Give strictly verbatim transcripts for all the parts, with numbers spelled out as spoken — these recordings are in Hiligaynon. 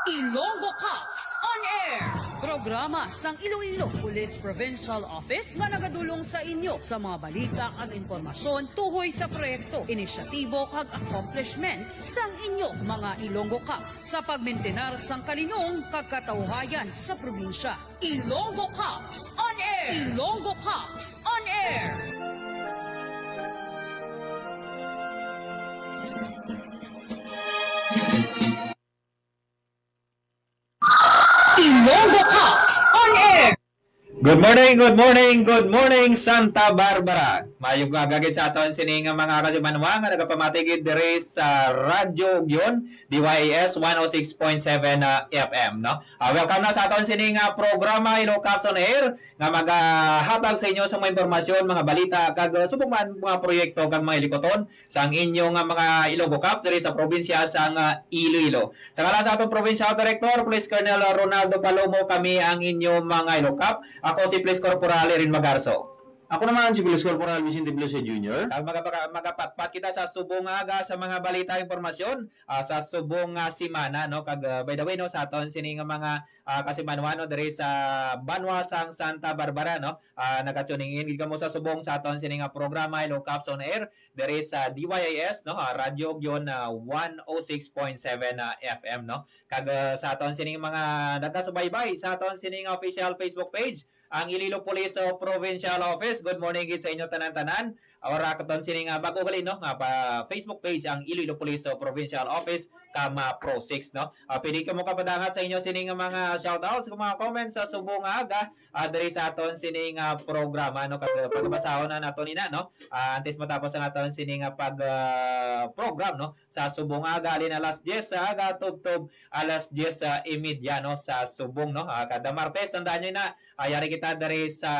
Ilonggo Cops on Air. Programa sang Iloilo Police Provincial Office nga nagadulong sa inyo sa mga balita ag impormasyon tuhoy sa proyekto, inisyatibo kag accomplishments sang inyo mga Ilonggo Cops sa pagmintinar sang kalinong kag katawhayan sa probinsya. Ilonggo Cops on Air. Ilonggo Cops on Air. Ilonggo Cops on Air. Good morning, good morning, good morning, Santa Barbara. Mayong aga gid sa aton sini nga mga kasimanwa nga nagapamati gid diri sa Radyo Ugyon, D Y S one oh six point seven, ah, F M, no? Ah, welcome na sa aton sini nga programa, Ilonggo Cops on Air, nga magahatag sa inyo sa mga impormasyon, mga balita, kag, ah, subong man mga proyekto kag mga hilikuton sang inyo nga mga Ilonggo Cops diri sa probinsya sang, ah, Iloilo. Sa ngalan sa aton Provincial Director, Police Colonel Ronaldo Palomo, kami ang inyo mga Ilonggo Cop. Ako si Police Corporal Erin Magarso. Ako naman si Police Corporal Vicente Veloso Junior. Kag magapaka-, magapatpat kita sa subong nga aga sa mga balita, impormasyon, ah, sa subong nga semana, no? Kag, ah, by the way, no, sa aton sini nga mga, ah, kasimanwa, no, diri sa banwa sang Santa Barbara, no? Ah, nagatuning in gid kamo sa subong sa aton sini nga programa, Ilonggo Cops on Air, diri sa D Y I S, no, ah, Radyo Ugyon, ah, one oh six point seven, ah, F M, no. Kag, ah, sa aton sining mga nagasubaybay sa aton sining official Facebook page, ang Iloilo Police, ah, Provincial Office. Good morning gid sa inyo tanan-tanan. Or, ah, katon sining, ah, bago gali, no, nga pa Facebook page ang Iloilo Police, ah, Provincial Office, kama Pro six, no. Ah, pwede kamo kapadangat sa inyo sining mga shoutouts, kag mga comments sa subong nga aga, ah, diri sa aton sining, ah, programa, no, kag, ah, pagbasahon na nato nina, no, ah, antes matapos ang aton sining, ah, pag, ah, program, no, sa subong nga aga, halin alas diyes sa aga tubtob alas diyes, ah, imedya, no, sa subong, no. Ah, kada Martes, tandaan nyo na, ah, yari kita diri sa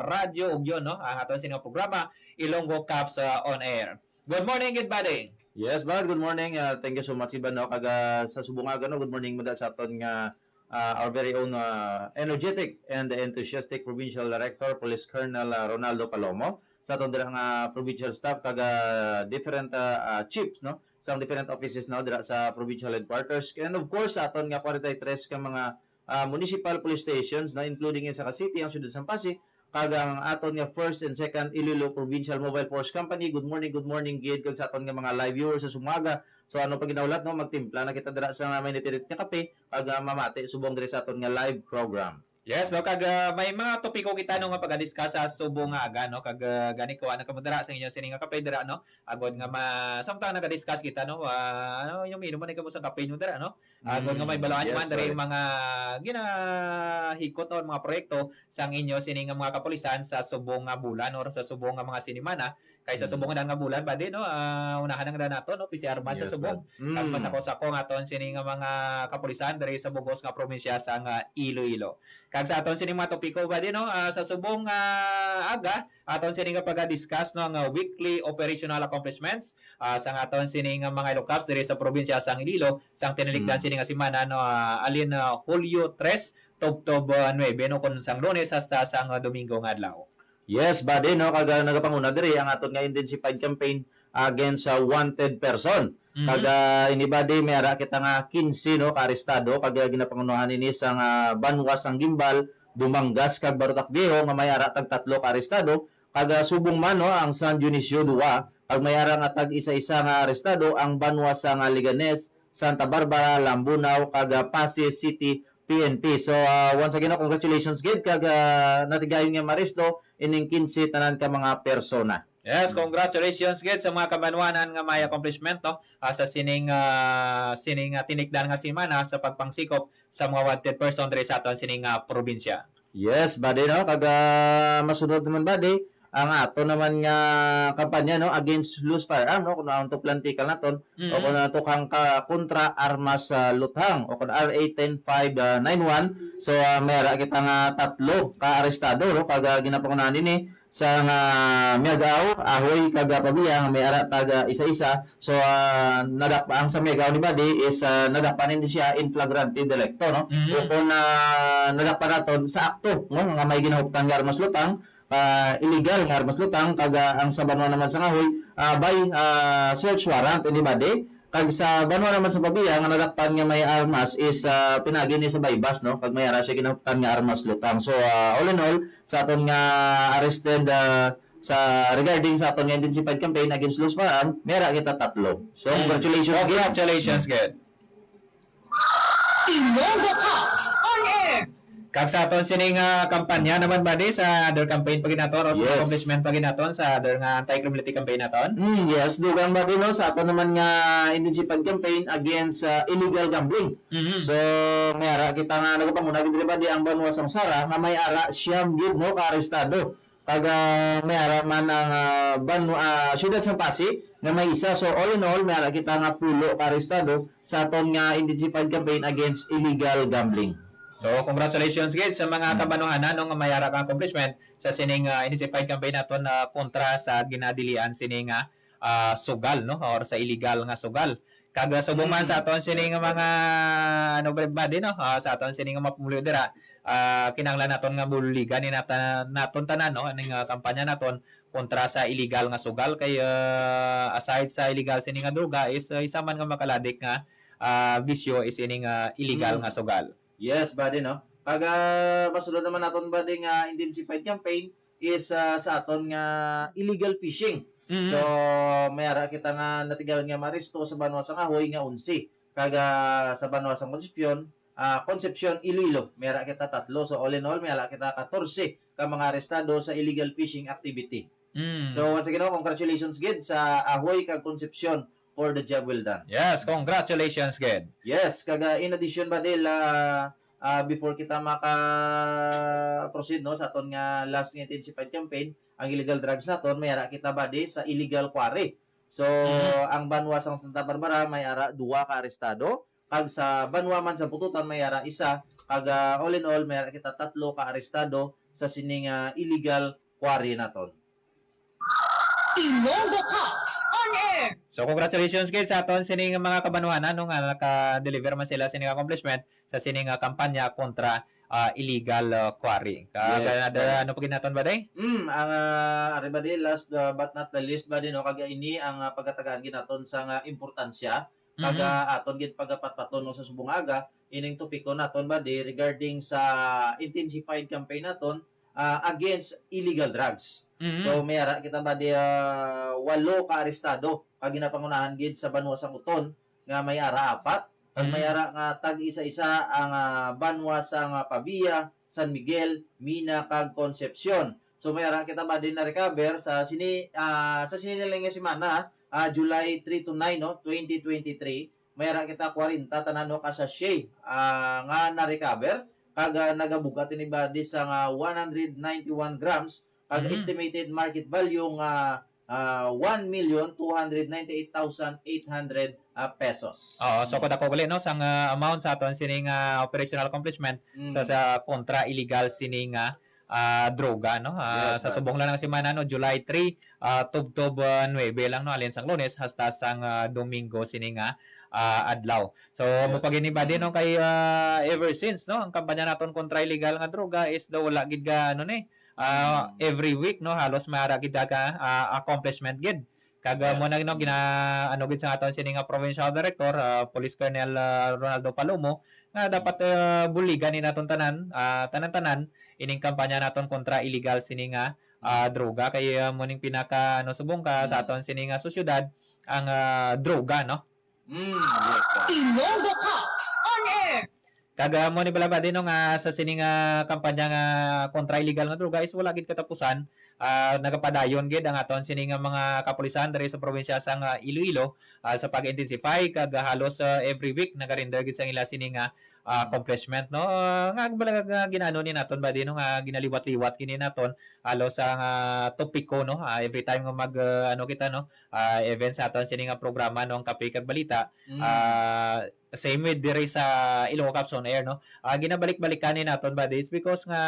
Radyo Ugyon, no, ang aton sining programa, Ilonggo Cops, ah, on Air. Good morning, good buddy. Yes, Bad. Good morning. Ah, thank you so much, Iban, no? Kag, ah, sa subong nga aga, no? Good morning, mada sa aton nga, ah, our very own, ah, energetic and enthusiastic Provincial Director, Police Colonel, ah, Ronaldo Palomo, sa aton dira nga provincial staff, kag, ah, different, ah, ah, chiefs, no? Sa different offices, no? Dira sa provincial headquarters. And of course, sa aton nga forty-three ka mga, ah, municipal police stations, no? Including in Saka City, ang siyudad sang Passi, kag ang aton nga first and second Iloilo Provincial Mobile Force Company. Good morning, good morning, gid, kag sa aton nga mga live viewers sa subong nga aga. So, ano pa ginahulat, no? Magtimpla na kita dira sa mainit-init nga kape, kag, ah, mamati subong diri sa aton nga live program. Yes, no, kag, ah, may mga topiko kita, no, nga paga-discuss sa subong nga aga, no, kag, ah, gani kuha na kamo dira sa inyo sini nga kape dira, no, agod nga ma-, samtang naga-discuss kita, no, ah, ano, inom-inom man kamo sa kape nyo dira, no, agod nga may balaan man diri mga ginahikot, no, mga proyekto sang inyo sini nga mga kapulisan sa subong nga bulan or sa subong nga mga sinimana. Kay sa subong nga bulan, buddy, no, ah, unahan ang daan nato, no, P C R man sa subong. Kag masako-sako ang aton sini nga mga kapulisan diri sa bugos nga probinsya sang Iloilo. Kag sa aton sini mga topiko, buddy, no, ah, sa subong nga aga, aton sini nga paga-discuss, no, nga weekly operational accomplishments, ah, sang aton sini nga mga Ilonggo Cops diri sa probinsya sang Iloilo, sang tinilikdan sini nga semana, no, ah, halin, ah, Hulyo tres, tubtob, ah, nuebe, no, kon sang Lunes hasta sang, ah, Domingo nga adlaw. Yes, buddy, no? Kag, ah, nagapanguna diri ang aton nga intensified campaign against sa wanted person. Kag, ah, ini, buddy, may ara kita nga quince, no, ka arestado, kag, ah, ginapangunahan ini sa nga banwa sang Guimbal, Dumangas, kag Barotac Viejo, nga may ara tag tatlo ka arestado, kag, ah, subong man, no, ang San Dionisio, duwa, kag may ara nga tag isa-isa nga arestado ang banwa sang, ah, Leganes, Santa Barbara, Lambunao, kag, ah, Passi City P N P. So, ah, once again, no, congratulations gid kag, ah, natigayon nga maaresto ining quince tanan ka mga persona. Yes, congratulations gid sa mga kabanwanan nga may accomplishment, no, ah, sa sining, ah, sining, ah, tinikdan nga semana sa pagpangsikop sa mga wanted person diri sa aton sining, ah, probinsya. Yes, buddy, no? Kag, ah, masunod naman, buddy, ang ato naman nga kampanya, no, against loose firearm, no, kung ang tuklantikal naton, o kung ang tukang ka kontra armas sa luthang, o kung R A ten five nine one. So, ah, may ara kita nga tatlo ka arestado, no, kag, ah, ginapangunahan ini sa nga Miag-ao, Ahoy, kag, ah, Pavia, nga may ara tag, ah, isa-isa. So, ah, nadakpa ang sa Miag-ao ni, buddy, is, ah, nadakpan ini siya in flagrante delicto, no? O kung, ah, nadakpan naton sa akto, no, nga may ginahuptan nga armas luthang, ah, illegal nga armas luthang, kag, ah, ang sa banwa naman sa Ahoy, ah, by, ah, search warrant, anybody, Kag sa banwa naman sa Pavia nga nadakpan nga may armas is, ah, pinaagi ni sa Baybas, no? Kag may ara siya ginaptan nga armas lutang. So, ah, all in all, sa aton nga arrested, ah, sa, regarding sa aton nga intensified campaign against loose firearm, may ara kita tatlo. So, Mm. Congratulations, Gid. Congratulations, Gid. Ilonggo Pops on air. Kag sa aton sini nga kampanya naman, buddy, sa other campaign pa ginaton o sa Yes. accomplishment pa ginaton sa other nga anti-criminality campaign naton? Mm, yes, dugang, buddy, no, sa aton naman nga intensified campaign against, ah, illegal gambling. Mhm. So, may ara kita nga nagapanguna gid diri, buddy, ang banwa sang Sara nga may ara siyam gid, no, ka arestado. Kag, ah, may ara man ang, ah, banwa, ah, siyudad sang Passi nga may isa. So, all in all, may ara kita nga pulo ka arestado sa aton nga intensified campaign against illegal gambling. So, congratulations, guys, sa mga Mm. kabanuhanan, no, nga may ara ka accomplishment sa sining, ah, intensified campaign naton, ah, kontra sa ginadilian sini nga, ah, sugal, no, or sa illegal nga sugal. Kag, ah, subong man Mm. sa aton sini nga mga, ano, body, no, ah, sa aton sini nga mga pumuluyo dira, ah, kinahanglan naton nga buligan ni nata-, naton tanan, no, aning, ah, kampanya naton kontra sa illegal nga sugal. Kay, ah, aside sa illegal sini nga droga, is, ah, isa man nga makaladik nga, ah, bisyo is ining, ah, illegal Mm. nga sugal. Yes, buddy, no? Kag, ah, masunod naman naton, buddy, nga intensified campaign is, ah, sa aton nga illegal fishing. Mhm. So, may ara kita nga natigayon nga maaresto sa banwa sang Ajuy nga onse. Kag, ah, sa banwa sang Concepcion, ah, Concepcion, Iloilo, may ara kita tatlo. So, all in all, may ara kita katorse ka mga arestado sa illegal fishing activity. Mm. So, once again, no, congratulations gid sa Ajuy kag Concepcion for the job well done. Yes, congratulations gid. Yes, kag, ah, in addition, buddy, ah, ah, before kita maka-proceed, no, sa aton nga last nga intensified campaign, ang illegal drugs naton, may ara kita, buddy, sa illegal quarry. So, Mhm. ang banwa sang Santa Barbara may ara duwa ka arestado, kag sa banwa man sa Bututan may ara isa, kag, ah, all in all may ara kita tatlo ka arestado sa sining, ah, illegal quarry naton. Ilonggo Pops on air. So, congratulations, guys, sa aton sining mga kabanuhanan, no, nga naka-deliver man sila sining accomplishment sa sining, ah, kampanya kontra, ah, illegal, ah, quarry. Ka-, Yes, ka-, da-, sir. Ano pa ginaton ba, day? Mm, ang, ah, ari ba, day, last, ah, but not the least ba, day, no, kag ini ang, ah, pagkatagaan ginaton sa nga importansya, kag, Mhm. ah, aton gid pagapatpaton, no, sa subong aga, ining topiko naton ba, day, regarding sa intensified campaign naton, ah, against illegal drugs. Mhm. So, may ara kita ba, day, ah, walo ka arestado, kag ginapangunahan gid sa banwa sang Oton, nga may ara apat, kag may Mm. ara nga tag-isa-isa ang, ah, banwa sang, ah, Pavia, San Miguel, Mina, kag Concepcion. So, may ara kita ba din na-recover sa sini, ah, sa sini na lang nga semana, ah, July three to nine, no, twenty twenty-three. May ara kita kwarenta tanan, no, ka sachet, ah, nga na-recover, kag, ah, nagabugat ini ba di sa nga one hundred ninety-one grams, kag Mhm. estimated market value nga, ah, one million two hundred ninety-eight thousand eight hundred, ah, pesos. Oo, so Mm. kung dako gali, no, sang, ah, amount sa aton sining, ah, operational accomplishment sa, Mm. sa kontra illegal sining, ah, ah, droga, no? Ah, Yes, sa sir. Subong lang nga semana, no, July three, ah, tubtob, ah, nuebe lang, no, halin sang Lunes hasta sang, ah, Domingo sini nga, ah, adlaw. So, Yes. mapagini ba din, Mm. no, kay, ah, ever since, no, ang kampanya naton kontra illegal nga droga is daw wala gid ga, ano ni, ah, Mm. every week, no, halos may ara gid ka, ah, accomplishment gid. Kag, ah, Yes. mo na, no, Mm. gina-, ano gid sa aton sini nga provincial director, ah, Police Colonel, ah, Ronaldo Palomo, nga Mm. dapat, ah, buligan ni naton tanan, ah, tanan-tanan ining kampanya naton kontra illegal sini nga, ah, Mm. droga. Kay, ah, mo ning pinaka, ano, subong ka sa Mm. aton sini nga sosyedad ang, ah, droga, no? Mm, yes, sir. Ilonggo Pops on air. Kag, ah, mo ni bala ba din, no, nga sa sini nga kampanya nga kontra illegal nga droga is wala gid katapusan. Ah, nagapadayon gid ang aton sini nga mga kapulisan diri sa probinsya sang, ah, Iloilo, ah, sa pag-intensify kag, ah, halos, ah, every week nagarender gid sang ila sini nga, ah, Mm. accomplishment, no? Ah, nga bala nga ginano ni naton ba din, no, nga ginaliwat-liwat gini naton halos ang, ah, topiko, no? Ah, every time nga mag, ah, ano kita, no? Ah, even sa aton sini nga programa, no, ang Kape kag Balita, Mm. ah, same with diri sa Ilonggo Cops on Air, no? Ah, ginabalik-balikan ni naton ba this because nga,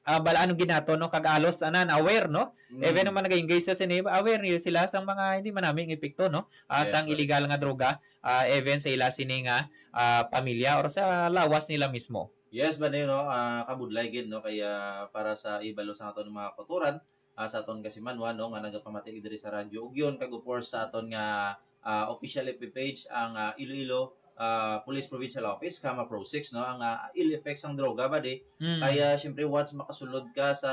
ah, balaan gid naton, no, kag alos tanan aware, no? Mm. Even naman nag-engage sa sini, aware niyo sila sang mga hindi man nami nga epekto, no? Ah, Yes, sang sir. Illegal nga droga, ah, even sa ila sini nga, ah, pamilya or sa lawas nila mismo. Yes, ba, no? Ah, kabudlay gid, no? Kaya para sa ibalo sa aton mga kautoran, ah, sa aton kasimanwa, no, nga nagapamati diri sa radyo. Ug yun, kag of course, sa aton nga, ah, official F B page ang, ah, Iloilo, ah, Police Provincial Office, kama PROSIC, no? Ang, ah, ill effects sang droga, buddy. Mm. Kaya, siyempre, once makasulod ka sa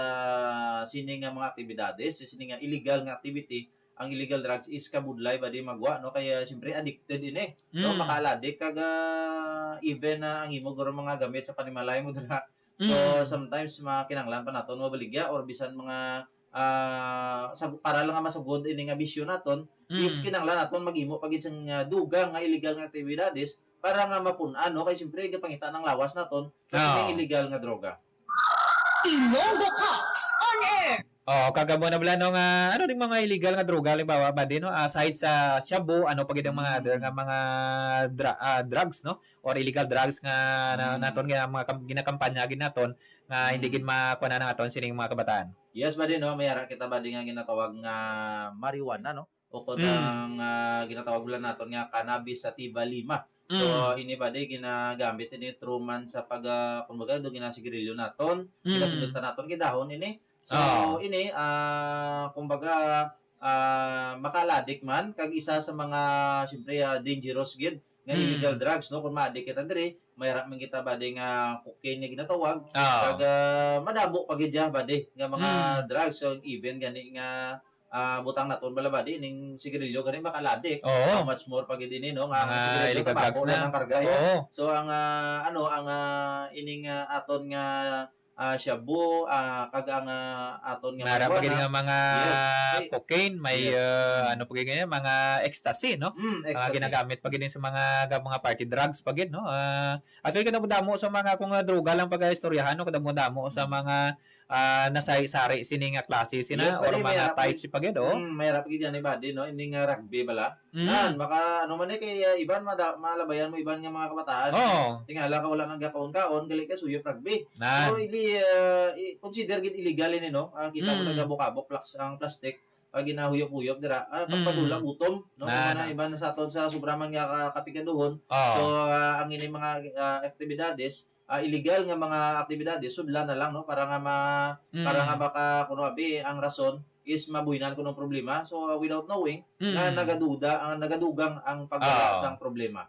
sini nga mga aktibidades, sa sini nga illegal nga activity, ang illegal drugs is kabudlay, buddy, magwa, no? Kaya, siyempre, addicted ini, no? Mm. Makaladik kag, ah, even na ang imo guro mga gamit sa panimalay mo dira. So, Mm. sometimes makinahanglan pa naton mabaligya or bisan mga, ah, sag-, para lang nga masagod ini nga bisyo naton, is Mm. kinahanglan naton maghimo pa gid sang, ah, dugang nga illegal nga aktibidades para nga mapun-an, no? Kay siyempre, gapangita ng lawas naton sa Oo. kining illegal nga droga. Ilonggo Cops on Air. Oh, kag amo na bala, no, nga ano ding mga illegal nga droga, halimbawa, buddy, no? Aside sa shabu, ano pa gid ang mga other nga Mm. mga dra-, ah, drugs, no? Or illegal drugs nga na, Mm. naton nga mga kam-, ginakampanya gid naton nga hindi Mm. gid makuha na ng aton sining mga kabataan. Yes, buddy, no? May ara kita, buddy, nga ginatawag nga marijuana, no? Ukod Mm. ang, ah, ginatawag lang naton nga cannabis sativa lima. So, Mm. ini, buddy, ginagamit ini through man sa pag, ah, kumbaga, do ginasigarilyo naton, Mm. ginasinundan naton, gidahon ini. So, Ah. ini, ah, kumbaga, ah, makaladik man, kag isa sa mga, siyempre, ah, dangerous gid nga Mm. illegal drugs, no? Kung maadik kita diri, may ra man kita, buddy, nga cocaine nga ginatawag, Ah. kag, ah, madamo pa gid siya, buddy, nga mga Mm. drugs. So, even gani nga, ah, butang naton bala, buddy, ning sigarilyo gani makaladik. Oo. How much more pa gid ini, no? Nga ang Mga sigarilyo, illegal tabako drugs lang na. ang karga, eh. Oo. So, ang, ah, ano, ang, ah, ining, ah, aton nga, ah, shabu, ah, kag ang, ah, aton nga Mara pa gid marijuana. nga mga Yes. Ay, cocaine, may, yes. ah, Mm. ano pa gid nga, mga ecstasy, no? Mm, Mga ecstasy. ginagamit pa gid sa mga, ga-, mga party drugs pa gid, no? Ah, actually, kadamo-damo sa mga, kung, ah, droga lang pag-istoryahan, no? Kadamo-damo sa Mm. mga, ah, nasari-sari sini nga klase sina Yes, or buddy, may mga harap types gid. pa gid, oh. Mm, may harap gid yan, eh, buddy, no? Hindi nga rugby bala. Mm. Nan, maka, ano man, eh, kay, ah, iban, mada-, malabayan mo iban nga mga kabataan. Oo. Tingala ka, wala nang gakaon-kaon, gali ka, suyop rugby. Nan. So, ili-, ah, i-, consider gid illegal ini, no? Ah, kita mo Mm. nagabok-abok, plaks-, ang plastic, ah, ginahuyop-huyop dira. Ah, Mm. pagpadula, gutom, no? Nan. Kung ano, iban sa aton sa sobra man nga ka-, kapigaduhon. Oo. So, ah, ang ini mga, ah, aktibidades, ah, illegal nga mga aktibidades, sudlan na lang, no? Para nga ma-, para nga Mm. maka-, kuno abi, ang rason is mabuhinan kuno ang problema. So, ah, without knowing, nga Mm. nagaduda, ang nagadugang ang pagwala Oo. sang problema.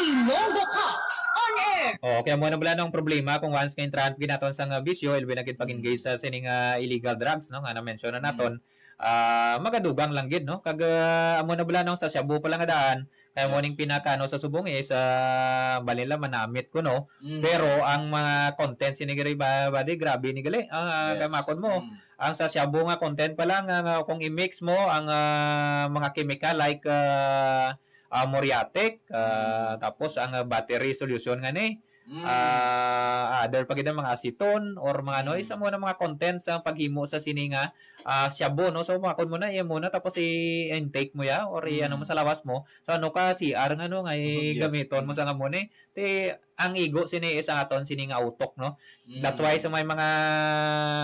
Ilonggo Cops on Air. Oh, kaya mo na bala ang problema kung once nga intrahan pa gid naton sa nga bisyo, ilbi na gid pag-engage Mm. sa sining, ah, illegal drugs, no, nga na-mention na Mm. naton. Ah, magadugang lang gid, no? Kag, ah, amo na bala nung sa shabu pa lang nga daan, kaya mo Yes. ning pinaka, ano, sa subong is, ah, bali lang manamit ko, no? Mm. Pero ang mga content sini gali ba, badi, grabe ni gali. Ah, Yes. gamakon mo. Mm. Ang sa shabu nga content pa lang, ah, nga kung i-mix mo ang, ah, mga chemical like, ah, ah, muriatic, ah, Mm. tapos ang, ah, battery solution nga ni, Mm. ah, other pa gid ang mga acetone or mga ano, Mm. isa mo na mga content sa paghimo sa sini nga, ah, shabu, no? So, makon mo na, iya mo na, tapos i-intake mo ya, or i-ano mo Mm. sa lawas mo. So, ano ka, C R nga, no, nga Yes. gamiton mo Mm. sa nga mo ni. Ti, ang igo sini is ang aton sini nga utok, no? That's why Mm. sa may mga,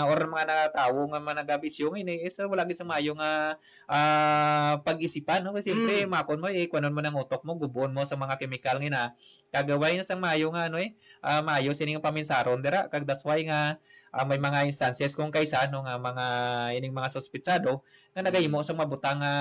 or mga na tawo nga mga nagabisyo ngini is wala gid sa maayo nga, ah, pag-isipan, no? Kasi siyempre, Mm. makon mo, eh, kuhanon mo ng utok mo, gubuon mo sa mga kemikal nga na. Kag wala na sang maayo nga, ano, eh, ah, maayo sini nga paminsaron dira. Kag that's why nga, ah, may mga instances kung kaysa, no, nga mga, ining mga suspitsado nga nagahimo Mm. sang mabutang nga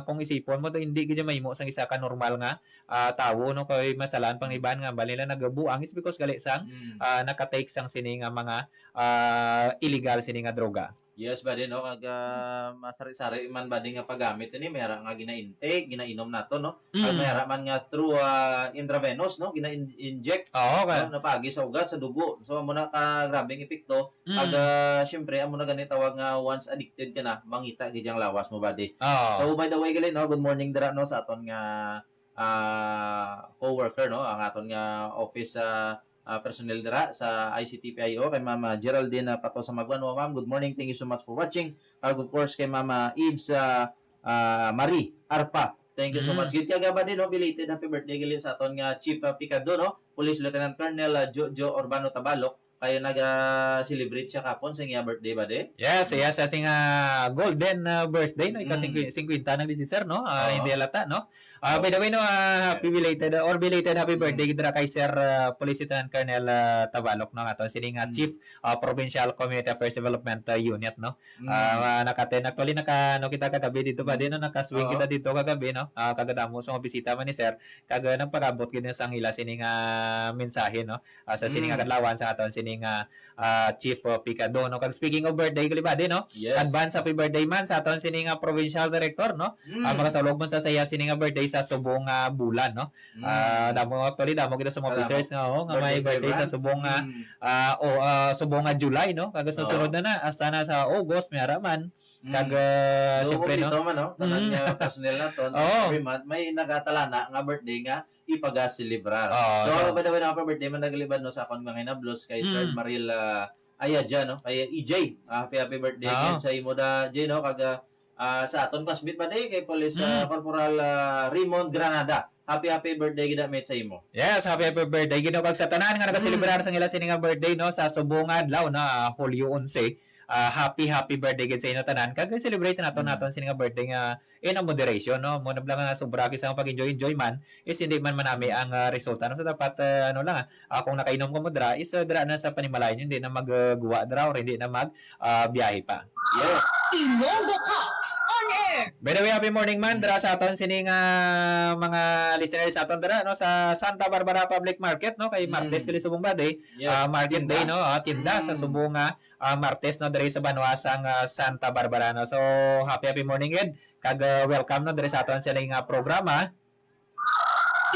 kung isipon mo, hindi gid mahimo sang isa ka normal nga, ah, tawo, no, kay masalaan pang Mm. iban nga bali lang nagabuang is because gali sang, Mm. ah, nakatake sang sini nga mga, ah, illegal sini nga droga. Yes, buddy, no? Kag, ah, masari-sari man, buddy, nga paggamit ini, may ara nga gina-intake, ginainom nato, no? Kag may Mm. ara man nga through, ah, intravenous, no? Gina-in-, inject, Oo, ka- no? Napaagi sa ugat, sa dugo. So, amo na ka grabeng epekto. Kag, Mm. ah, syempre, amo na gani tawag nga once addicted ka na, mangita gid ang lawas mo, buddy. Oo. So, by the way, gali, no? Good morning dira, no? Sa aton nga, ah, co-worker, no? Ang aton nga office, ah, ah, personnel dira sa I C T P I O, kay Mama Geraldine, ah, Pato sa Magwan. Ma'am, good morning. Thank you so much for watching. Kag of course, kay Mama Eves, ah, ah, Marie Arpa. Thank you so Mm. much. Gid kag, ah, buddy, no, belated happy birthday gali sa aton nga Chief, ah, Picado, no? Police Lieutenant Colonel, ah, Jojo Urbano Tabalok. Kaya naga-celebrate siya kapon sa iya birthday ba, de? Yes, yes, ating, ah, golden, ah, birthday, no? Ika Mm. singkwi-, singkwenta na di si sir, no? Ah, Oo. Hindi halata, no? Ah, Oo. By the way, no, ah, happy belated, ah, or belated happy Mm. birthday dira kay Sir, ah, Police Lieutenant Colonel, ah, Tabalok, no? Aton sining, ah, Mm. Chief, ah, Provincial Community Affairs Development, ah, Unit, no? Mm. Ah, naka-attend, actually, naka, ano, kita kagabi dito ba, Mm. di, no? Naka-swing Oo. kita dito kagabi, no? Ah, kagadamo sa mga bisita man ni sir, kag, ah, nagpakabot gid sang ila sining, ah, mensahe, no? Ah, sa sining, Mm. kadlawan sa aton sining, ah, ah, Chief, ah, Picado, no? Kag speaking of birthday, Kalibadi, no? Yes. Advance happy birthday man sa aton sining, ah, provincial director, no? Mm. Ah, makasaulog man sa saya sining, ah, birthday sa subong nga bulan, no? Mm. Ah, damo, actually, damo kita sa mga Damo. officers nga, oh, nga may Birthday sa birthday sa iba. subong nga, Mm. ah, oh, ah, subong nga July, no? Kag Oo. sunod na na, hasta na sa August, may ara man. Mm. Kag, ah, So, siyempre, no? kompleto man, no? Tanan Mm. nga personnel naton, Oo. every month, may nagatalana nga birthday nga ipaga-celebrar. Oo, So, so by the way, happy birthday man, Kalibadi, no, sa akon mga hinablos kay Sir Mm. Maril, ah, Ayadja, no? Kay E J. Ah, happy, happy birthday Oo. again sa imo da, Jay, no? Kag, ah, ah, sa aton classmate ba, di? Kay Police, ah, Mm. Corporal, ah, Raymond Granada. Happy, happy birthday gid, mate, sa imo. Yes, happy, happy birthday gid, no? Kag sa tanan nga nagaselebrar Mm. sa ila sini nga birthday, no, sa subong nga adlaw, no, ah, Hulyo onse. Ah, happy, happy birthday gid sa inyo tanan. Kag celebrate naton, Mm. naton sini nga birthday nga in a moderation, no? Mo na lang nga sobra kay sa pag-enjoy-enjoy man, is hindi man manami ang, ah, resulta, no? So, dapat, ah, ano lang, ah, ah, kung nakainom ka mo dira, is, ah, dira na sa panimalayan, hindi na mag, ah, guwa dira or hindi na mag, ah, biyahe pa. Yes. Ilonggo Talks on Air. By the way, happy morning man, Mm. dira sa aton sining, ah, mga listeners sa aton dira, no, sa Santa Barbara Public Market, no, kay Martes Mm. kali subong ba, day? Yes, Ah, market tinda. day, no? Ah, tinda sa Mm. subong nga, ah, Martes, no, diri sa banwa sang, ah, Santa Barbara, no? So, happy, happy morning gid. Kag, ah, welcome, no, diri sa aton sining, ah, programa.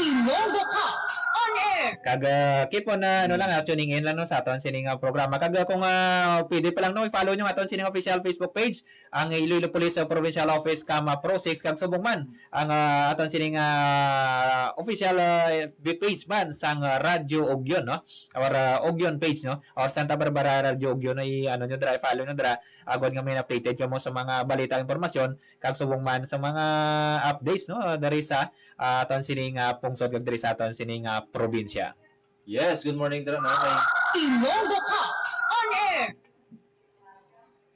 Ilonggo Talks on Air. Kag, ah, keep on, ah, ano Mm. lang, ah, tuning in lang, no, sa aton sining, ah, programa. Kag, ah, kung, ah, pwede pa lang, no, i-follow nyo aton sining official Facebook page, ang Iloilo Police, ah, Provincial Office, kama Pro six, kag subong man, ang, ah, aton sining, ah, official, ah, F B page man sang, ah, Radyo Ugyon, no? Or, ah, Ugyon page, no? Or Santa Barbara Radyo Ugyon, ay, ano nyo dira, i-follow nyo dira. Agod nga may updated kamo sa mga balita, impormasyon, kag subong man sa mga updates, no, diri sa, ah, aton sining, ah, pungsod kag diri sa aton sining, ah, probinsya. Yes, good morning dira, no, kay Ilonggo Talks on Air.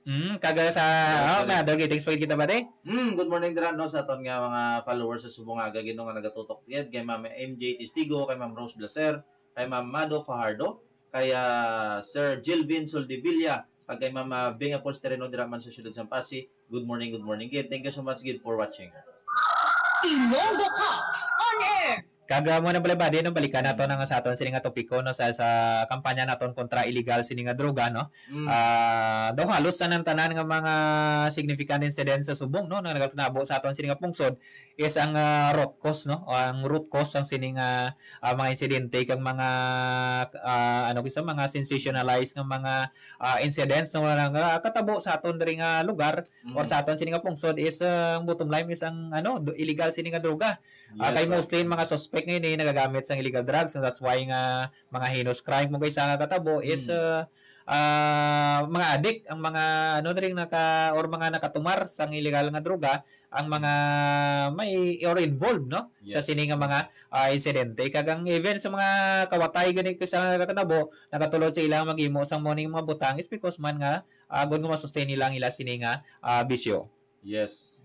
Mm, kag sa, Yes, oh, sorry. may other greetings pa gid kita ba, te? Mm, good morning dira, no, sa aton nga mga followers sa subong nga aga, Ginoo, nga nagatutok gid, kay Ma'am M J Testigo, kay Ma'am Rose Blaser, kay Ma'am Mado Fajardo, kay, ah, Sir Gilvin Soldevilla, kag kay Ma'am, ah, Bing Apolstereno dira man sa siyudad sang Passi. Good morning, good morning gid. Thank you so much gid for watching. Ilonggo Talks on Air. Kag, ah, mo na, Balibadi, no, balikan nato Mm. na nga sa aton sini nga topiko, no, sa, sa kampanya naton kontra illegal sini nga droga, no. Mm. Ah, daw halos tanan-tanan nga mga significant incidents sa subong, no, nga nagapinabo sa aton sini nga pungsod is ang, ah, root cause, no, o ang root cause sang sini nga, ah, mga insidente kag mga, ah, ano, kisa mga sensationalized nga mga, ah, incidents, no, nga katabo sa aton diri nga lugar or Mm. sa aton sini nga pungsod is, ah, ang bottom line is ang, ano, do-, illegal sini nga droga. Ah, Yes, kay sir. mostly mga suspect ngayon, eh, nagagamit sang illegal drugs, so that's why nga mga heinous crime mo kaysa nga katabo is, Mm. ah, ah, mga adik ang mga, ano, diri naka-, or mga nakatumar sang illegal nga droga, ang mga may or involved, no, sa Yes. sini nga mga, ah, insidente. Kag ang even sa mga kawatay gani kaysa nga katabo, nakatulod sa ilang maghimo sang mo ning mga butang is because man nga, ah, agod nga masustain nila ang ila sini nga, ah, bisyo. Yes.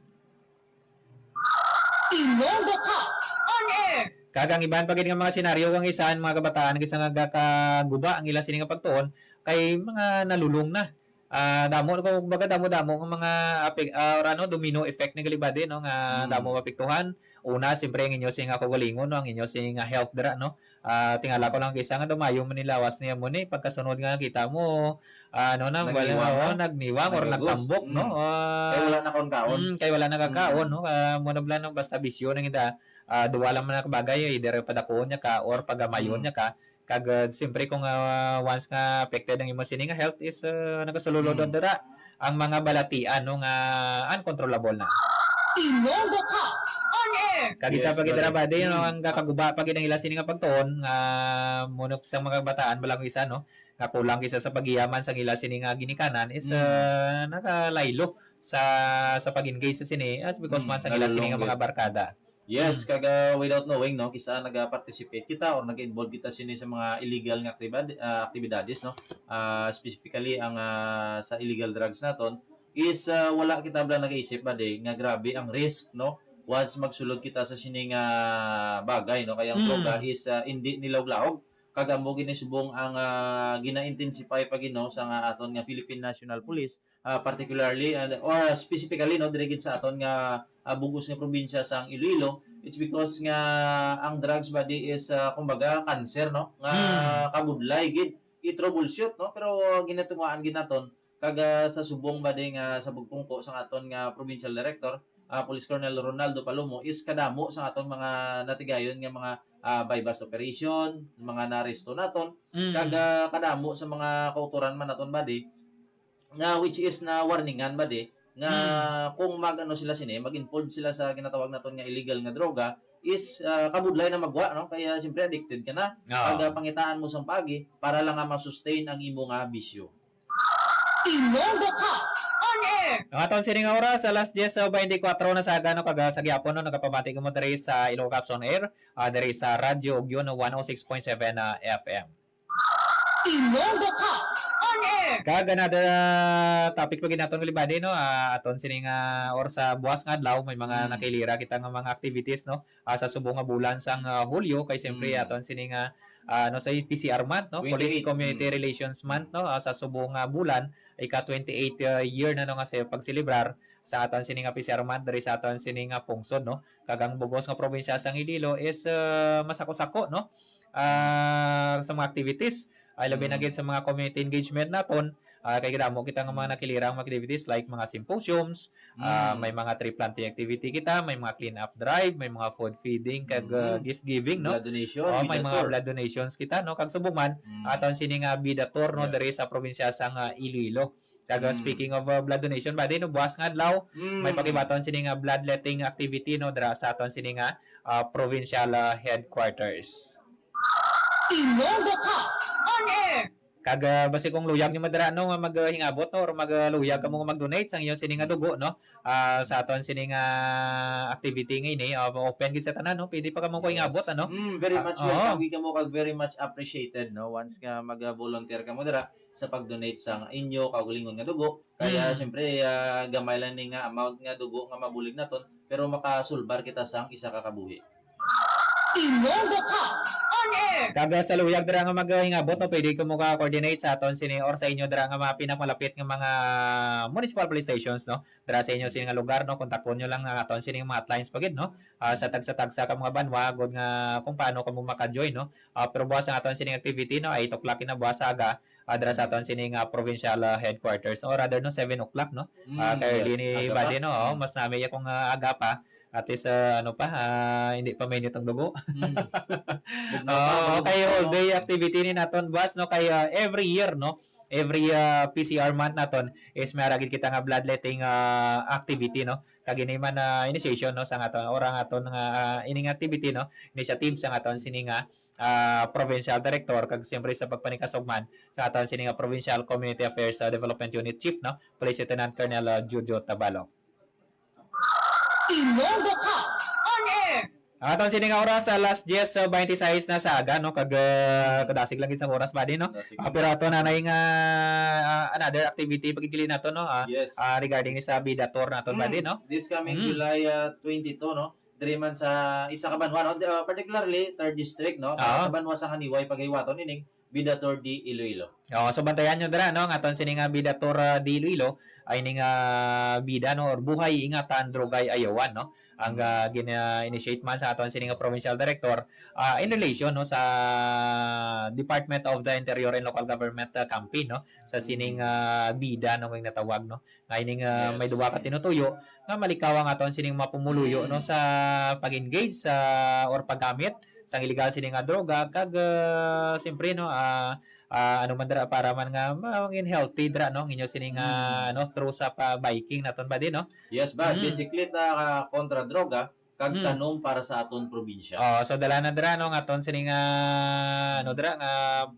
Ilonggo Talks on Air. Kag ang iban pa gid nga mga senaryo kang isan mga kabataan kaysa nga gakaguba ang ila sini nga pagtuon kay mga nalulong na. Ah, damo, kumbaga, damo-damo nga mga apek-, ah, or ano, domino effect ni Kalibadi, no, nga Mm. damo maapektuhan. Una, siyempre, ang inyo sini nga kaugalingon, no, ang inyo sini nga health dira, no. Ah, tingala ko lang kaysa nga dumayo man ni lawas niya mo ni, pagkasunod nga kita mo, ah, ano na, Nagniwang wala, na? oh, nagniwang or Nagagos. nagtambok, no? Mm. Ah, Kay wala na kaon-kaon. mm, kay wala na kakaon, Mm. no? Ah, mo na bala, no? Basta bisyo na kita. Ah, duwa lang man ang bagay, either padakuon niya ka or pagamayon Mm. niya ka. Kag, ah, siyempre, kung, ah, once nga affected ang imo sini nga health is, ah, nagasulod Mm. dira ang mga balatian, no, nga uncontrollable na. Ilonggo Talks on Air. Kag isa Yes, pa gid dira, buddy. Buddy, no, Mm. ang kakaguba pa gid ang ila sini nga pagtuon nga mo na sa mga kabataan, bala ko isa, no, nga kulang kisa sa pagyaman sa ila sini nga ginikanan is, Mm. ah, nakalaylo sa, sa pag-engage sa sini as because Mm, man sa ila sini nga nalulong mga gid. barkada. Yes, Mm. kag, ah, without knowing, no, kisa naga-participate kita or nag-involve kita sini sa mga illegal nga aktibad-, ah, aktibidades, no? Ah, specifically ang, ah, sa illegal drugs naton is, ah, wala kita bala nag-isip ba di nga grabe ang risk, no? Once magsulod kita sa sini nga bagay, no? Kay ang Mm. droga is, ah, indi nilawog-lawog. Kag amo gini subong ang, ah, gina-intensify pa gid, no, sa nga aton nga Philippine National Police, ah, particularly and, or specifically, no, diri gid sa aton nga, ah, bug-os nga probinsya sang Iloilo. It's because nga ang drugs ba di is, ah, kumbaga, cancer, no, nga Mm. kabudlay gid i-troubleshoot, no, pero ginatungaan gid naton kag, ah, sa subong ba di nga sa pagpungko sang aton nga provincial director, ah, Police Colonel Ronaldo Palomo, is kadamo sa aton mga natigayon nga mga, ah, buy-bust operation, mga naaresto naton, Mm. kag, ah, kadamo sa mga kautoran man naton ba di, nga which is na warningan ba di, nga Mm. kung mag-ano sila sini, mag-involve sila sa ginatawag naton nga illegal nga droga, is, ah, kabudlay na magwa, no? Kaya, siyempre, addicted ka na. Oo. Pag, ah, pangitaan mo sang paagi, para lang nga ma-sustain ang imo nga bisyo. Ilonggo Cops on Air. Ang aton sini nga oras, alas diyes, ah, beintikwatro na sa aga, no, kag, ah, sa gihapon, no, nagapamati kamo diri sa Ilonggo Cops on Air, ah, diri sa Radyo Ugyon, no, one oh six point seven, ah, F M. Ilonggo Cops on Air. Kag another, ah, topic pa gid naton, Kalibadi, no? Ah, aton sini nga, or sa buwas nga adlaw, may mga Mm. nakilira kita nga mga activities, no? Ah, sa subong nga bulan sang, ah, Hulyo, kay siyempre Mm. aton sini nga, ah, ano, sa P C R month, no? Police twenty-eight. Community Mm. Relations Month, no? Ah, sa subong nga bulan, ika twenty-eight, ah, year na, no, nga sa pagselebrar sa aton sini nga P C R month diri sa aton sini nga pungsod, no? Kag ang bug-os nga probinsya sang Iloilo is, ah, masako-sako, no? Ah, sa mga activities, ay labi na Mm. gid sa mga community engagement naton, ah, kay kadamo kita nga mga Mm. nakilirang mga activities like mga symposiums, ah, Mm. may mga tree planting activity kita, may mga clean up drive, may mga food feeding, kag, ah, Mm. gift giving, no? Blood donation, Oh, may bida mga tour. Blood donations kita, no? Kag subong man, Mm. aton sini nga bida tour, no, Yeah. diri sa probinsya sang, ah, Iloilo. Kag, ah, Mm. speaking of, ah, blood donation, ba di, no, buwas nga adlaw, may Mm. pakibaton sini nga bloodletting activity, no, dira sa aton sini nga, ah, provincial, ah, headquarters. Ilonggo Cops on Air. Kag, ah, basi kung luyag nyo madira, no, nga mag, ah, hingabot, no, or mag, ah, luyag kamo nga mag-donate sang inyo sini nga dugo, no, ah, sa aton sini nga activity nga ini, ah, open gid sa tanan, no, pwede pa kamo ko Yes. hingabot, ano? Mm, very Ah, much oo. welcome gid kamo kag very much appreciated, no, once nga mag, ah, volunteer kamo dira sa pag-donate sa inyo kaugalingon nga dugo. Kaya, Mm. siyempre, ah, gamay lang ni nga amount nga dugo nga mabulig naton, pero makasulbar kita sang isa ka kabuhi. Ilonggo Cops on Air. Kag, ah, sa luyag dira nga maghingabot, no, pwede kamo ka-coordinate sa aton sini or sa inyo dira nga mga pinakamalapit nga mga municipal police stations, no? Dira sa inyo sini nga lugar, no? Kontakton nyo lang ang aton sini nga mga hotlines pa gid, no? Ah, sa tagsa-tagsa ka mga banwa, gud nga kung paano kamo maka-join, no? Ah, pero buwas ang aton sini nga activity, no? Eight o'clock na buwas sa aga, ah, dira sa Mm. aton sini nga provincial, ah, headquarters, no? Or rather, no, seven o'clock, no? Ah, Mm, kay early yes. ni Aga pa. Buddy, no? Oh, Mm. mas nami akong, ah, aga pa. At least, ah, ano pa, ah, hindi pa mainit ang dugo. Mm. Bugnaw pa, Oh, bugnaw okay, pa, whole no? day activity ni naton, boss, no? Kay, ah, every year, no? Every, ah, P C R month naton is may ara gid kita nga bloodletting, ah, activity, no? Kag ini man, ah, initiation, no, sa aton, or ang aton nga, ah, ining activity, no? Initiative sa aton sini nga, ah, provincial director, kag siyempre sa pagpanikasog man sa aton sini nga Provincial Community Affairs, ah, Development Unit Chief, no? Police Lieutenant Colonel, ah, Jojo Tabalong. Ilonggo Cops on Air. Ang aton sini nga oras, alas diyes, ah, beintiseis na sa aga, no? Kag, ah, Mm. kadasig lang gid sa oras, buddy, no? Kadasig Ah, lang. pero ato na na yung, ah, ah, another activity, pagigili nato, no? Ah, Yes. ah, regarding sa Bida Tour nato, Mm. buddy, no? This coming Mm. July, ah, twenty-two, no? Diri man sa isa ka banwa, no? Di, ah, particularly, third district, no? Ah. Sa banwa sa Haniway, paghiwaton ining Bida Tour de Iloilo. Oh, so bantayan nyo dira, no, ang aton sini nga Bida Tour, ah, de Iloilo, ay ning, ah, bida, no, or buhay ingatan, drogay ayawan, no, ang, Mm. ah, gina-initiate man sa aton sini nga provincial director, ah, in relation, no, sa Department of the Interior and Local Government, ah, campaign, no, sa sining, Mm. ah, bida, no, nga natawag, no. Nga ining, ah, Yes. may duha ka tinutuyo nga malikaw ang aton sining mga pumuluyo, Mm. no, sa pag-engage sa, or paggamit sa illegal sini nga droga, kag, ah, siyempre, no, ah, ah, ano man dira, para man nga ma-, mangin healthy dira, no, ang inyo sini nga, Mm. no, through sa pa-, biking naton ba din, no? Yes, ba? Mm. Bisikleta, ah, kontra droga, kag Hmm. tanom para sa aton probinsya. Oh, so dala na dira, no, nga aton sini nga, ano, dira nga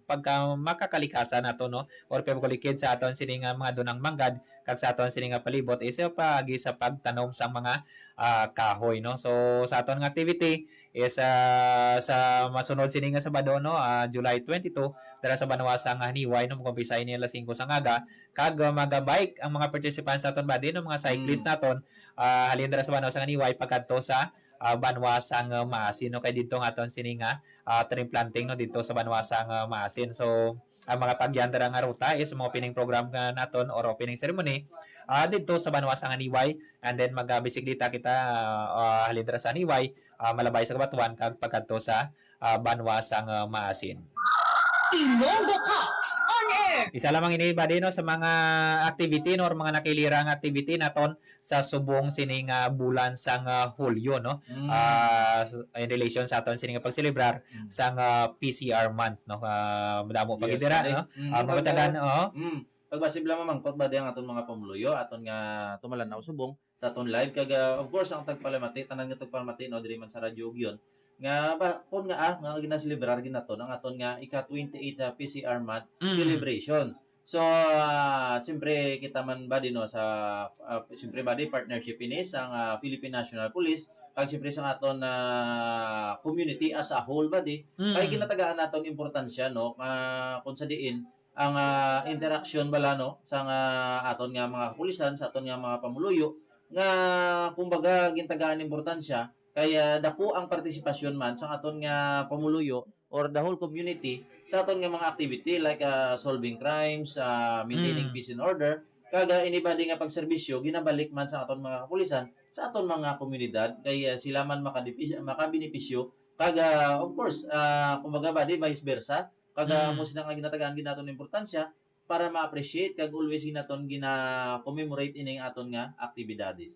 pagka makakalikasan nato, no, or pagkulikid sa aton sini nga mga dunang manggad kag sa aton sini nga palibot is, eh, paagi sa pagtanom sang mga, ah, kahoy, no. So sa aton nga activity is, ah, sa masunod sini nga Sabado, no, ah, July twenty-two, dira sa banwa sang Janiuay, no, mag-umpisa ini alas singko sang aga, kag, ah, maga-bike ang mga participants naton, buddy, no, mga cyclist Mm. naton, ah, halin dira sa banwa sang Janiuay pagkadto sa, ah, banwa sang, ah, Maasin, no, kay didto nga aton sini nga, ah, tree planting, no, didto sa banwa sang, ah, Maasin. So ang mga pagyan dira nga ruta is mga opening program nga naton or opening ceremony, ah, didto sa banwa sang Janiuay, and then magabisikleta kita, ah, halin dira sa Janiuay, ah, malabay sa Cabatuan kag pagkadto sa, ah, banwa sang, ah, Maasin. Ilonggo Cops on Air. Isa lamang ini, buddy, no, sa mga activity, no, or mga nakilira nga activity naton sa subong sini nga bulan sang, ah, Hulyo, no. Mm. Ah, s-, in relation sa aton sini nga pagselebrar Mm. sang, ah, P C R month, no. Ah, madamo pa Yes, gid dira, buddy. No. Mm, Ah, pag-, mabatagan, oh. Mm. Pagbasi lang mamangkot, buddy, ang aton mga pumuluyo, aton nga tumalanaw subong sa aton live. Kag, ah, of course, ang tagpalamati, tanan nga tagpalamati, no, diri man sa Radyo Ugyon, nga ba, kun nga, ah, nga ginaselebrar gid naton ang aton nga ika twenty-eight, ah, P C R month Mm. celebration. So, ah, siyempre, kita man, buddy, no, sa, ah, siyempre, buddy, partnership ini sang, ah, Philippine National Police, kag siyempre sa aton, ah, community as a whole, buddy, Mm. kay ginatagaan naton importansya, no, nga kung sa diin ang, ah, interaksyon bala, no, sang, ah, aton nga mga kapulisan, sa aton nga mga pumuluyo, nga, kumbaga, gintagaan importansya, kay, ah, dako ang partisipasyon man sang aton nga pumuluyo or the whole community sa aton nga mga activity like, ah, solving crimes, ah, maintaining Mm. peace and order, kag, ah, anybody nga pagserbisyo ginabalik man sa aton mga kapulisan sa aton mga komunidad, kay, ah, sila man makadipis-, makabenepisyo, kag, ah, of course, ah, kumbaga, buddy, vice versa, kag, ah, Mm. amo sila nga ginatagaan gid naton importansya para ma-appreciate kag always gid naton gina-commemorate ining aton nga aktibidades.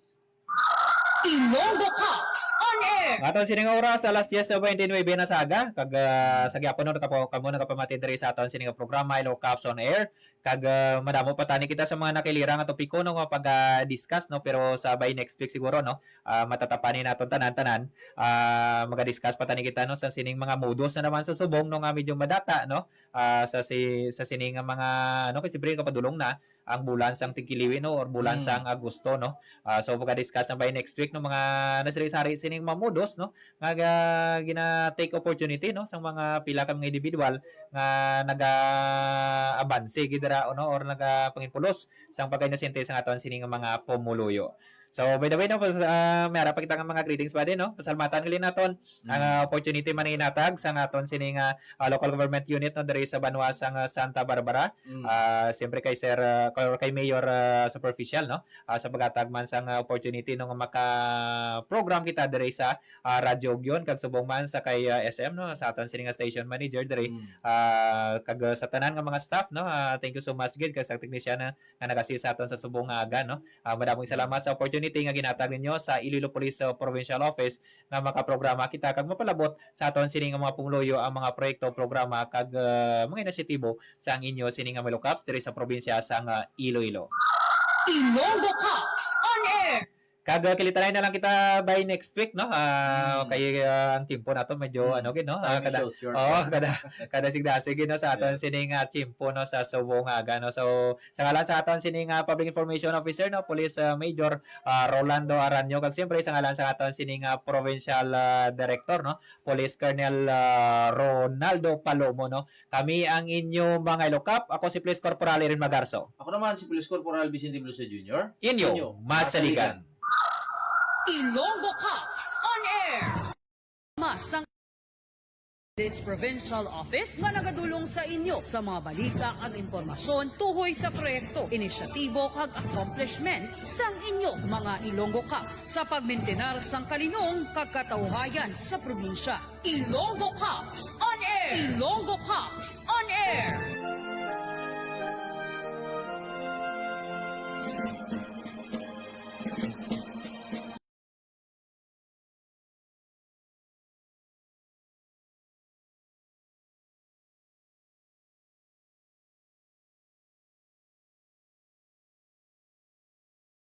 Ilonggo Cops on Air. Aton sining oras, alas diyes bente nuebe na sa aga, kag, ah, sa gihapon, no, nakapo-, kamo nagapamati diri sa aton sining programa, Ilonggo Cops on Air. Kag, ah, madamo pa tani kita sa mga nakilira nga topiko, no, nga pag-discuss, no, pero sa by next week siguro, no, ah, matatapani naton tanan-tanan. Ah, maga-discuss pa tani kita, no, sa sining mga modus na naman sa subong, no, nga medyo madata, no, ah, sa si-, sa sining nga mga, ano, kay siyempre, kapadulong na ang bulan sang Tigkiliwi, no, or bulan Mm. sang Agosto, no. Ah, so, maga-discuss na by next week, no, mga nasari-sari sining mga modus, no, nga ga-, gina-take opportunity, no, sang mga pila ka mga individual nga naga-abanse gid dira, no, or nagapanginpulos sang pagkainosente sang aton sining mga pumuluyo. So, by the way, no, ah, may ara pa kita nga mga greetings, buddy, no? Pasalamatan gali naton ang, Mm. ah, opportunity man ginhatag sang aton sining, ah, ah, local government unit, no, diri sa banwa sang, ah, Santa Barbara. Mm. Ah, siyempre kay Sir, ah, kay, kay Mayor, ah, Superficial, no? Ah, sa paghatag man sang, ah, opportunity, no, nga maka-program kita diri sa, ah, Radyo Ugyon, kag subong man sa kay, ah, S M, no, sa aton sining nga station manager diri, Mm. ah, kag, ah, sa tanan nga mga staff, no, ah, thank you so much gid kag sa technician, ah, nga nag-assist sa aton sa subong nga aga, no? Ah, madamong Mm. salamat sa opportunity nga ginhatag ninyo sa Iloilo Police, ah, Provincial Office nga makaprograma kita kag mapalabot sa aton sini nga mga pumuluyo ang mga proyekto, programa kag, ah, mga inisyatibo sang inyo sini nga Ilonggo Cops diri sa probinsya sang, ah, Iloilo. Ilonggo Cops on Air. Kag, ah, kilitanay na lang kita by next week, no? Ah, Mm. kay, ah, ang tiyempo nato medyo, Mm. ano gid, no? Ah, Time is kada, so short, oo, no? kada, kada sigdasig, no, sa aton Yes. sining, ah, tiyempo, no, sa subong nga aga, no? So, sa ngalan sa aton sining, ah, Public Information Officer, no, Police, ah, Major, ah, Rolando Aranio, kag siyempre sa ngalan sa aton sining, ah, Provincial, ah, Director, no, Police Colonel, ah, Ronaldo Palomo, no. Kami ang inyo mga Ilonggo Cops. Ako si Police Corporal Erin Magarso. Ako naman si Police Corporal Vicente Veloso Junior. Inyo, Inyo, masaligan. Masaligan. Ilonggo Cops on Air. Masang Police Provincial Office nga nagadulong sa inyo sa mga balita kag impormasyon tuhoy sa proyekto, inisyatibo kag accomplishments sang inyo mga Ilonggo Cops sa pagmintinar sang kalinong kag katawhayan sa probinsya. Ilonggo Cops on Air! Ilonggo Cops on Air!